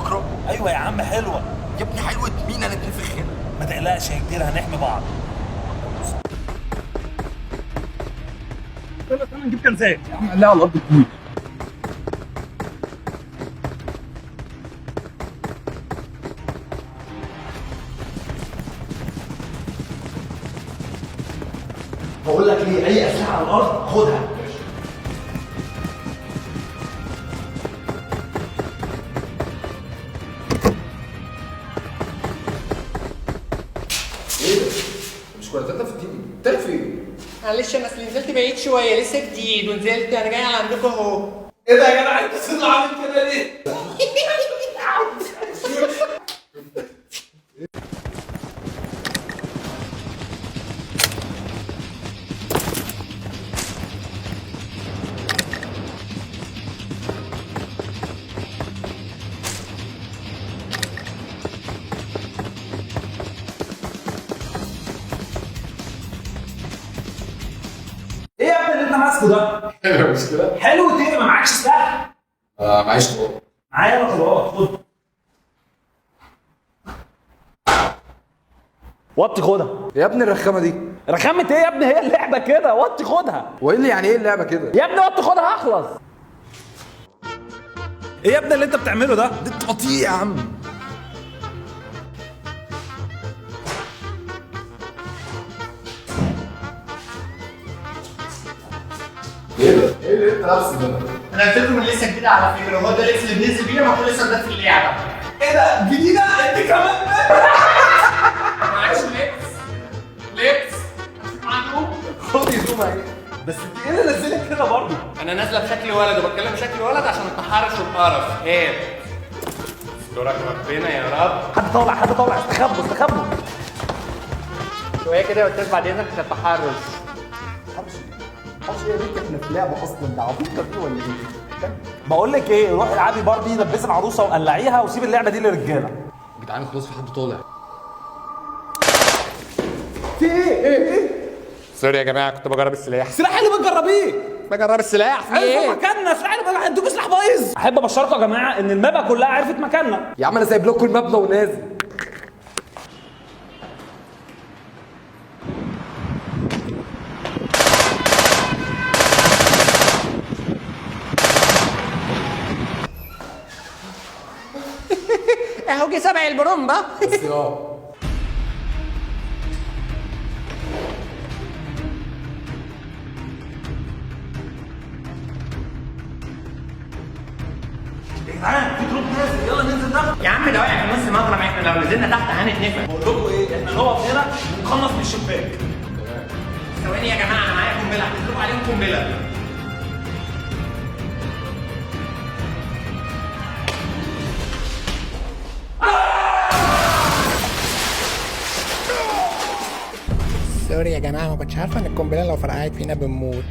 اكرم. ايوه يا عم حلوة. يا ابني حلوة مين؟ انا اتنفخ هنا. ما تقلقش يا كبير، هنحمي بعض. يلا تعالى نجيب كنزات يا عم. لا، على الارض تموت. بقول لك ايه، اي اسلحة على الارض خدها. ايه ده؟ مش كنا تلاتة في ال team؟ تالت فين؟ معلش انا اصل نزلت بعيد شوية، لسه جديد ونزلت، انا جاي على عندكم اهو. ايه ده يا جدع؟ انت صدر عامل كده ليه؟ ايه يا ابني اللي انت ماسكه ده؟ حلوة مش كده؟ حلو ايه؟ ما معكش سلاح؟ آه معيش طلاب. معايا انا طلبات، خد. وطي خدها. يا ابني الرخامه دي. رخامة ايه يا ابني؟ هي اللعبة كده، وطي خدها. وايه اللي يعني ايه اللعبة كده؟ يا ابني وطي خدها اخلص. ايه يا ابني اللي انت بتعمله ده؟ ده انت بطيء يا عم. ايه ده؟ ايه اللي انت لابسه ده؟ انا قلت لكم لسه جديد على فكرة، هو ده اللبس اللي بننزل بيه لما اكون لسه جديد في اللعبة. ايه ده؟ جديدة؟ انت كمان؟ معكش لبس؟ لبس معلوم. خد يا زوما ايه؟ بس انت ايه اللي نزلك كده برضه؟ انا نازله بشكل ولد وبتكلم بشكل ولد عشان التحرش والقرف. هات استرك ربنا يا رب. حد طالع، حد طالع، استخبوا استخبوا. شوية كده يا استاذ بعد اذنك عشان التحرش. حرش ايه يا بنت؟ احنا في لعبه اصلا، ده عبيطه دي ولا ايه؟ بقول لك ايه، روحي العبي باربي، لبسي العروسة وقلعيها وسيب اللعبة دي للرجاله. يا جدعان خلاص في حد طالع. في ايه؟ ايه ايه؟ sorry يا جماعة، كنت بجرب السلاح. سلاح اللي بتجربيه؟ بجرب السلاح في عرفوا مكاننا، سلاح اللي هدوكوا سلاح بايظ. احب ابشركم يا جماعة ان المابا كلها عرفت مكاننا. يا عم انا سايب لكم المبنى ونازل. اهو جه سبع البرومبا. بس يا يا جدعان في drop نازل، يلا ننزل ناخد. يا عم ده واقع في نص المغرب، احنا لو نزلنا تحت هنتنفخ. بقول لكم ايه، احنا نقف هنا ونخلص من الشباك. ثواني يا جماعة، انا معايا قنبلة، هتضربوا عليهم قنبلة. sorry يا جماعة، ما كنتش عارفه ان القنبلة لو فرقعت فينا بنموت.